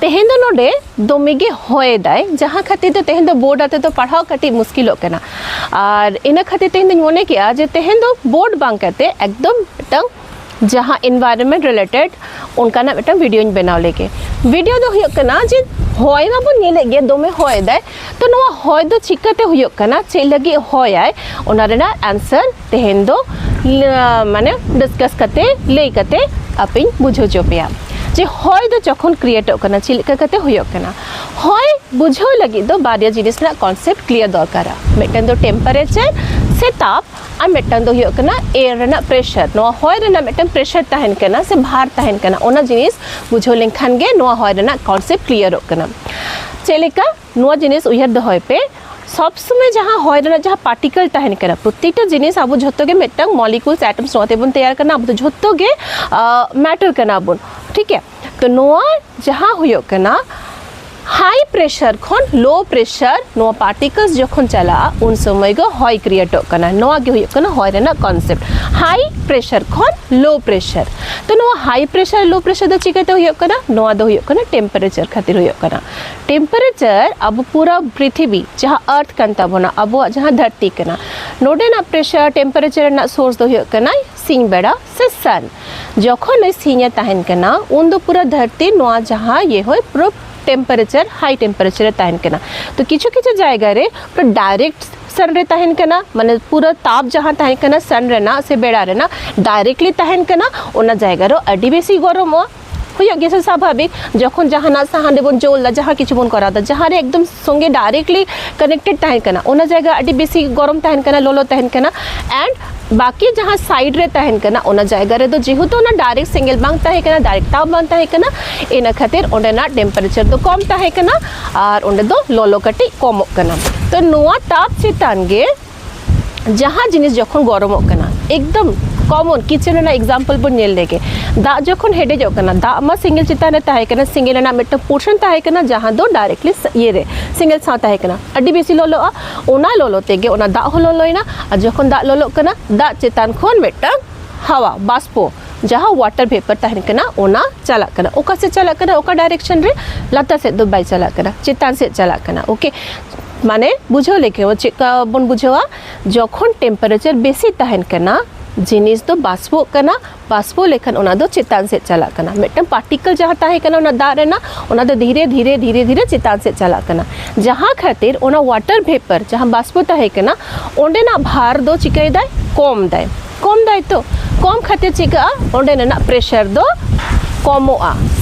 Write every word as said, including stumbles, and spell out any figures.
ᱛᱮᱦᱮᱧ ᱫᱚ ᱱᱚᱰᱮ ᱫᱚᱢᱮ ᱜᱮ ᱦᱚᱭ ᱮᱫᱟᱭ, ᱡᱟᱦᱟᱸ ᱠᱷᱟᱹᱛᱤᱨ ᱛᱮ ᱛᱮᱦᱮᱧ ᱫᱚ ᱵᱳᱨᱰ ᱟᱛᱮ ᱫᱚ ᱯᱟᱲᱦᱟᱣ ᱠᱟᱹᱴᱤᱡ ᱢᱩᱥᱠᱤᱞᱚᱜ ᱠᱟᱱᱟ᱾ ᱟᱨ ᱤᱱᱟᱹ ᱠᱷᱟᱹᱛᱤᱨ ᱛᱮᱦᱮᱧ ᱫᱚᱧ ᱢᱚᱱᱮ ᱠᱮᱜᱼᱟ ᱡᱮ ᱛᱮᱦᱮᱧ ᱫᱚ ᱵᱳᱨᱰ ᱵᱟᱝ ᱠᱟᱛᱮ ᱮᱠᱫᱚᱢ ᱢᱤᱫᱴᱟᱝ ᱡᱟᱦᱟᱸ environment related ᱚᱱᱠᱟᱱᱟᱜ ᱢᱤᱫᱴᱟᱝ ᱵᱷᱤᱰᱤᱭᱳᱧ ᱵᱮᱱᱟᱣ ᱞᱮᱜᱮ᱾ ᱵᱷᱤᱰᱤᱭᱳ ᱫᱚ ᱦᱩᱭᱩᱜ ᱠᱟᱱᱟ ᱡᱮ ᱦᱚᱭ ᱢᱟᱵᱚᱱ ᱧᱮᱞᱮᱫ ᱜᱮ, ᱫᱚᱢᱮ ᱦᱚᱭ ᱮᱫᱟᱭ, ᱛᱚ ᱱᱚᱣᱟ ᱦᱚᱭ ᱫᱚ ᱪᱤᱠᱟᱹᱛᱮ ᱦᱩᱭᱩᱜ ᱠᱟᱱᱟ, ᱪᱮᱫ ᱞᱟᱹᱜᱤᱫ ᱦᱚᱭᱟᱭ, ᱚᱱᱟ ᱨᱮᱱᱟᱜ ᱟᱱᱥᱟᱨ ᱛᱮᱦᱮᱧ ᱫᱚ ᱞ- ᱢᱟᱱᱮ ᱰᱤᱥᱠᱟᱥ ᱠᱟᱛᱮ, ᱞᱟᱹᱭ ᱠᱟᱛᱮ ᱟᱯᱮᱧ ᱵᱩᱡᱷᱟᱹᱣ ᱦᱚᱪᱚ ᱯᱮᱭᱟ ᱡᱮ ᱦᱚᱭ ᱫᱚ ᱡᱚᱠᱷᱚᱱ ᱠᱨᱤᱭᱮᱴᱚᱜ ᱠᱟᱱᱟ, ᱪᱮᱫ ᱞᱮᱠᱟ ᱠᱟᱛᱮ ᱦᱩᱭᱩᱜ ᱠᱟᱱᱟ᱾ ᱦᱚᱭ ᱵᱩᱡᱷᱟᱹᱣ ᱞᱟᱹᱜᱤᱫ ᱫᱚ ᱵᱟᱨᱭᱟ ᱡᱤᱱᱤᱥ ᱨᱮᱱᱟᱜ ᱠᱚᱱᱥᱮᱯᱴ ᱠᱞᱤᱭᱟᱨ ᱫᱚᱨᱠᱟᱨᱟ᱾ ᱢᱤᱫᱴᱟᱝ ᱫᱚ ᱴᱮᱢᱯᱟᱨᱮᱪᱟᱨ ᱥᱮ ᱛᱟᱯ, ᱟᱨ ᱢᱤᱫᱴᱟᱝ ᱫᱚ ᱦᱩᱭᱩᱜ ᱠᱟᱱᱟ ᱮᱭᱟᱨ ᱨᱮᱱᱟᱜ ᱯᱨᱮᱥᱟᱨ, ᱱᱚᱣᱟ ᱦᱚᱭ ᱨᱮᱱᱟᱜ ᱢᱤᱫᱴᱟᱝ ᱯᱨᱮᱥᱟᱨ ᱛᱟᱦᱮᱱ ᱠᱟᱱᱟ ᱥᱮ ᱵᱷᱟᱨ ᱛᱟᱦᱮᱱ ᱠᱟᱱᱟ, ᱚᱱᱟ ᱡᱤᱱᱤᱥ ᱵᱩᱡᱷᱟᱹᱣ ᱞᱮᱱᱠᱷᱟᱱ ᱜᱮ ᱱᱚᱣᱟ ᱦᱚᱭ ᱨᱮᱱᱟᱜ ᱠᱚᱱᱥᱮᱯᱴ ᱠᱞᱤᱭᱟᱨᱚᱜ ᱠᱟᱱᱟ᱾ ᱪᱮᱫ ᱞᱮᱠᱟ? ᱱᱚᱣᱟ ᱡᱤᱱᱤᱥ ᱩᱭᱦᱟᱹᱨ ᱫᱚᱦᱚᱭ ᱯᱮ, ᱥᱚᱵ ᱥᱚᱢᱚᱭ ᱡᱟᱦᱟᱸ ᱦᱚᱭ ᱨᱮᱱᱟᱜ ᱡᱟᱦᱟᱸ ᱯᱟᱨᱴᱤᱠᱟᱞ ᱛᱟᱦᱮᱱ ᱠᱟᱱᱟ, ᱯᱨᱚᱛᱮᱠᱴᱟ ᱡᱤᱱᱤᱥ ᱟᱵᱚ ᱡᱷᱚᱛᱚ ᱜᱮ ᱢᱤᱫᱴᱟᱝ ᱢᱚᱞᱤᱠᱩᱞᱥ, ᱮᱴᱚᱢᱥ ᱱᱚᱣᱟ ᱛᱮᱵᱚᱱ ᱛᱮᱭᱟᱨ ᱠᱟᱱᱟ, ᱟᱵᱚ ᱫᱚ ᱡᱷᱚᱛᱚ ᱜᱮ ᱢᱮᱴᱟᱨ ᱠᱟᱱᱟ ᱵᱚᱱ, ᱴᱷᱤᱠ ᱜᱮᱭᱟ? ᱛᱚ ᱱᱚᱣᱟ ᱡᱟᱦᱟᱸ ᱦᱩᱭᱩᱜ ᱠᱟᱱᱟ ᱦᱟᱭ ᱯᱨᱮᱥᱟᱨ ᱠᱷᱚᱱ ᱞᱳ ᱯᱨᱮᱥᱟᱨ, ᱱᱚᱣᱟ ᱯᱟᱨᱴᱤᱠᱟᱞᱥ ᱡᱚᱠᱷᱚᱱ ᱪᱟᱞᱟᱜᱼᱟ, ᱩᱱ ᱥᱚᱢᱚᱭ ᱜᱮ ᱦᱚᱭ ᱠᱨᱤᱭᱮᱴᱚᱜ ᱠᱟᱱᱟ᱾ ᱱᱚᱣᱟ ᱜᱮ ᱦᱩᱭᱩᱜ ᱠᱟᱱᱟ ᱦᱚᱭ ᱨᱮᱱᱟᱜ ᱠᱚᱱᱥᱮᱯᱴ, ᱦᱟᱭ ᱯᱨᱮᱥᱟᱨ ᱠᱷᱚᱱ ᱞᱳ ᱯᱨᱮᱥᱟᱨ᱾ ᱛᱚ ᱱᱚᱣᱟ ᱦᱟᱭ ᱯᱨᱮᱥᱟᱨ ᱞᱳ ᱯᱨᱮᱥᱟᱨ ᱫᱚ ᱪᱤᱠᱟᱹᱛᱮ ᱦᱩᱭᱩᱜ ᱠᱟᱱᱟ? ᱱᱚᱣᱟ ᱫᱚ ᱦᱩᱭᱩᱜ ᱠᱟᱱᱟ ᱴᱮᱢᱯᱟᱨᱮᱪᱟᱨ ᱠᱷᱟᱹᱛᱤᱨ ᱦᱩᱭᱩᱜ ᱠᱟᱱᱟ᱾ ᱴᱮᱢᱯᱟᱨᱮᱪᱟᱨ ᱟᱵᱚ ᱯᱩᱨᱟᱹ ᱯᱨᱤᱛᱷᱤᱵᱤ ᱡᱟᱦᱟᱸ ᱟᱨᱛᱷ ᱠᱟᱱ ᱛᱟᱵᱚᱱᱟ, ᱟᱵᱚᱣᱟᱜ ᱡᱟᱦᱟᱸ ᱫᱷᱟᱹᱨᱛᱤ ᱠᱟᱱᱟ, ᱱᱚᱰᱮᱱᱟᱜ ᱯᱨᱮᱥᱟᱨ ᱴᱮᱢᱯᱟᱨᱮᱪᱟᱨ ᱨᱮᱱᱟᱜ ᱥᱳᱨᱥ ᱫᱚ ᱦᱩᱭᱩᱜ ᱠᱟᱱᱟ ᱥᱤᱧ ᱵᱮᱲᱟ ᱥᱮ ᱥᱟᱱ᱾ ᱡᱚᱠᱷᱚᱱ ᱥᱤᱧ ᱮ ᱛᱟᱦᱮᱱ ᱠᱟᱱᱟ, ᱩᱱ ᱫᱚ ᱯᱩᱨᱟᱹ ᱫᱷᱟᱹᱨᱛᱤ ᱱᱚᱣᱟ ᱡᱟᱦᱟᱸ ᱤᱭᱟᱹ ᱦᱚᱭ ᱯᱩᱨᱟᱹ ᱴᱮᱢᱯᱟᱨᱮᱪᱟᱨ, ᱦᱟᱭ ᱴᱮᱢᱯᱟᱨᱮᱪᱟᱨ ᱮ ᱛᱟᱦᱮᱱ ᱠᱟᱱᱟ᱾ ᱛᱚ ᱠᱤᱪᱷᱩ ᱠᱤᱪᱷᱩ ᱡᱟᱭᱜᱟ ᱨᱮ ᱯᱩᱨᱟᱹ ᱰᱟᱭᱨᱮᱠᱴ ᱥᱟᱱ ᱨᱮ ᱛᱟᱦᱮᱱ ᱠᱟᱱᱟ, ᱢᱟᱱᱮ ᱯᱩᱨᱟᱹ ᱛᱟᱯ ᱡᱟᱦᱟᱸ ᱛᱟᱦᱮᱱ ᱠᱟᱱᱟ ᱥᱟᱱ ᱨᱮᱱᱟᱜ ᱥᱮ ᱵᱮᱲᱟ ᱨᱮᱱᱟᱜ ᱰᱟᱭᱨᱮᱠᱴᱞᱤ ᱛᱟᱦᱮᱱ ᱠᱟᱱᱟ, ᱚᱱᱟ ᱡᱟᱭᱜᱟ ᱨᱮ ᱟᱹᱰᱤ ᱵᱮᱥᱤ ᱜᱚᱨᱚᱢᱚᱜᱼᱟ᱾ ᱦᱩᱭᱩᱜ ᱜᱮᱭᱟ ᱥᱮ ᱥᱟᱵᱷᱟᱵᱤᱠ, ᱡᱚᱠᱷᱚᱱ ᱡᱟᱦᱟᱱᱟᱜ ᱥᱟᱦᱟᱱ ᱨᱮᱵᱚᱱ ᱡᱳᱞ ᱫᱟ, ᱡᱟᱦᱟᱸ ᱠᱤᱪᱷᱩ ᱵᱚᱱ ᱠᱚᱨᱟᱣ ᱫᱟ, ᱡᱟᱦᱟᱸ ᱨᱮ ᱮᱠᱫᱚᱢ ᱥᱚᱸᱜᱮ ᱰᱟᱭᱨᱮᱠᱴᱞᱤ ᱠᱟᱱᱮᱠᱴᱮᱰ ᱛᱟᱦᱮᱱ ᱠᱟᱱᱟ, ᱚᱱᱟ ᱡᱟᱭᱜᱟ ᱟᱹᱰᱤ ᱵᱮᱥᱤ ᱜᱚᱨᱚᱢ ᱛᱟᱦᱮᱱ ᱠᱟᱱᱟ, ᱞᱚᱞᱚ ᱛᱟᱦᱮᱱ ᱠᱟᱱᱟ᱾ ᱮᱱᱰ ᱵᱟᱠᱤ ᱡᱟᱦᱟᱸ ᱥᱟᱭᱤᱰ ᱨᱮ ᱛᱟᱦᱮᱱ ᱠᱟᱱᱟ, ᱚᱱᱟ ᱡᱟᱭᱜᱟ ᱨᱮᱫᱚ ᱡᱮᱦᱮᱛᱩ ᱚᱱᱟ ᱰᱟᱭᱨᱮᱠᱴ ᱥᱮᱸᱜᱮᱞ ᱵᱟᱝ ᱛᱟᱦᱮᱸ ᱠᱟᱱᱟ, ᱰᱟᱭᱨᱮᱠᱴ ᱛᱟᱯ ᱵᱟᱝ ᱛᱟᱦᱮᱸ ᱠᱟᱱᱟ, ᱤᱱᱟᱹ ᱠᱷᱟᱹᱛᱤᱨ ᱚᱸᱰᱮᱱᱟᱜ ᱴᱮᱢᱯᱟᱨᱮᱪᱟᱨ ᱫᱚ ᱠᱚᱢ ᱛᱟᱦᱮᱸ ᱠᱟᱱᱟ ᱟᱨ ᱚᱸᱰᱮ ᱫᱚ ᱞᱚᱞᱚ ᱠᱟᱹᱴᱤᱡ ᱠᱚᱢᱚᱜ ᱠᱟᱱᱟ᱾ ᱛᱚ ᱱᱚᱣᱟ ᱛᱟᱯ ᱪᱮᱛᱟᱱ ᱜᱮ ᱡᱟᱦᱟᱸ ᱡᱤᱱᱤᱥ ᱡᱚᱠᱷᱚᱱ ᱜᱚᱨᱚᱢᱚᱜ ᱠᱟᱱᱟ, ᱮᱠᱫᱚᱢ ᱠᱚᱢᱚᱱ ᱠᱤᱪᱮᱱ ᱨᱮᱱᱟᱜ ᱮᱠᱥᱟᱢᱯᱚᱞ ᱵᱚᱱ ᱧᱮᱞ ᱞᱮᱜᱮ᱾ ᱫᱟᱜ ᱡᱚᱠᱷᱚᱱ ᱦᱮᱰᱮᱡᱚᱜ ᱠᱟᱱᱟ, ᱫᱟᱜ ᱢᱟ ᱥᱮᱸᱜᱮᱞ ᱪᱮᱛᱟᱱ ᱨᱮ ᱛᱟᱦᱮᱸ ᱠᱟᱱᱟ, ᱥᱮᱸᱜᱮᱞ ᱨᱮᱱᱟᱜ ᱢᱤᱫᱴᱟᱝ ᱯᱳᱨᱥᱚᱱ ᱛᱟᱦᱮᱸ ᱠᱟᱱᱟ ᱡᱟᱦᱟᱸ ᱫᱚ ᱰᱟᱭᱨᱮᱠᱴᱞᱤ ᱤᱭᱟᱹ ᱨᱮ ᱥᱮᱸᱜᱮᱞ ᱥᱟᱶ ᱛᱟᱦᱮᱸ ᱠᱟᱱᱟ, ᱟᱹᱰᱤ ᱵᱮᱥᱤ ᱞᱚᱞᱚᱜᱼᱟ᱾ ᱚᱱᱟ ᱞᱚᱞᱚ ᱛᱮᱜᱮ ᱚᱱᱟ ᱫᱟᱜ ᱦᱚᱸ ᱞᱚᱞᱚᱭᱮᱱᱟ᱾ ᱟᱨ ᱡᱚᱠᱷᱚᱱ ᱫᱟᱜ ᱞᱚᱞᱚᱜ ᱠᱟᱱᱟ, ᱫᱟᱜ ᱪᱮᱛᱟᱱ ᱠᱷᱚᱱ ᱢᱤᱫᱴᱟᱝ ᱦᱟᱣᱟ, ᱵᱟᱥᱯᱚ, ᱡᱟᱦᱟᱸ ᱣᱟᱴᱟᱨ ᱵᱷᱮᱯᱟᱨ ᱛᱟᱦᱮᱱ ᱠᱟᱱᱟ, ᱚᱱᱟ ᱪᱟᱞᱟᱜ ᱠᱟᱱᱟ᱾ ᱚᱠᱟ ᱥᱮᱫ ᱪᱟᱞᱟᱜ ᱠᱟᱱᱟ? ᱚᱠᱟ ᱰᱟᱭᱨᱮᱠᱥᱚᱱ ᱨᱮ? ᱞᱟᱛᱟᱨ ᱥᱮᱫ ᱫᱚ ᱵᱟᱭ ᱪᱟᱞᱟᱜ ᱠᱟᱱᱟ, ᱪᱮᱛᱟᱱ ᱥᱮᱫ ᱪᱟᱞᱟᱜ ᱠᱟᱱᱟ᱾ ᱳᱠᱮ, ᱢᱟᱱᱮ ᱵᱩᱡᱷᱟᱹᱣ ᱞᱮᱠᱟ ᱪᱮᱫᱠᱟ ᱵᱚᱱ ᱵᱩᱡᱷᱟᱹᱣᱟ, ᱡᱚᱠᱷᱚᱱ ᱴᱮᱢᱯᱟᱨᱮᱪᱟᱨ ᱵᱮᱥᱤ ᱛᱟᱦᱮᱱ ᱠᱟᱱᱟ, ᱡᱤᱱᱤᱥ ᱫᱚ ᱵᱟᱥᱯᱚᱜ ᱠᱟᱱᱟ, ᱵᱟᱥᱯᱚ ᱞᱮᱠᱷᱟᱱ ᱚᱱᱟ ᱫᱚ ᱪᱮᱛᱟᱱ ᱥᱮᱫ ᱪᱟᱞᱟᱜ ᱠᱟᱱᱟ᱾ ᱢᱤᱫᱴᱟᱝ ᱯᱟᱨᱴᱤᱠᱚᱞ ᱡᱟᱦᱟᱸ ᱛᱟᱦᱮᱸ ᱠᱟᱱᱟ ᱚᱱᱟ ᱫᱟᱜ ᱨᱮᱱᱟᱜ, ᱚᱱᱟ ᱫᱚ ᱫᱷᱤᱨᱮ ᱫᱷᱤᱨᱮ ᱫᱷᱤᱨᱮ ᱫᱷᱤᱨᱮ ᱪᱮᱛᱟᱱ ᱥᱮᱫ ᱪᱟᱞᱟᱜ ᱠᱟᱱᱟ᱾ ᱡᱟᱦᱟᱸ ᱠᱷᱟᱹᱛᱤᱨ ᱚᱱᱟ ᱣᱟᱴᱟᱨ ᱵᱷᱮᱯᱟᱨ, ᱡᱟᱦᱟᱸ ᱵᱟᱥᱯᱚ ᱛᱟᱦᱮᱸ ᱠᱟᱱᱟ, ᱚᱸᱰᱮᱱᱟᱜ ᱵᱷᱟᱨ ᱫᱚ ᱪᱤᱠᱟᱹᱭᱮᱫᱟᱭ? ᱠᱚᱢ ᱫᱟᱭ᱾ ᱠᱚᱢ ᱫᱟᱭ ᱛᱚ, ᱠᱚᱢ ᱠᱷᱟᱹᱛᱤᱨ ᱪᱤᱠᱟᱹᱜᱼᱟ? ᱚᱸᱰᱮ ᱨᱮᱱᱟᱜ ᱯᱨᱮᱥᱟᱨ ᱫᱚ ᱠᱚᱢᱚᱜᱼᱟ, ᱥᱮ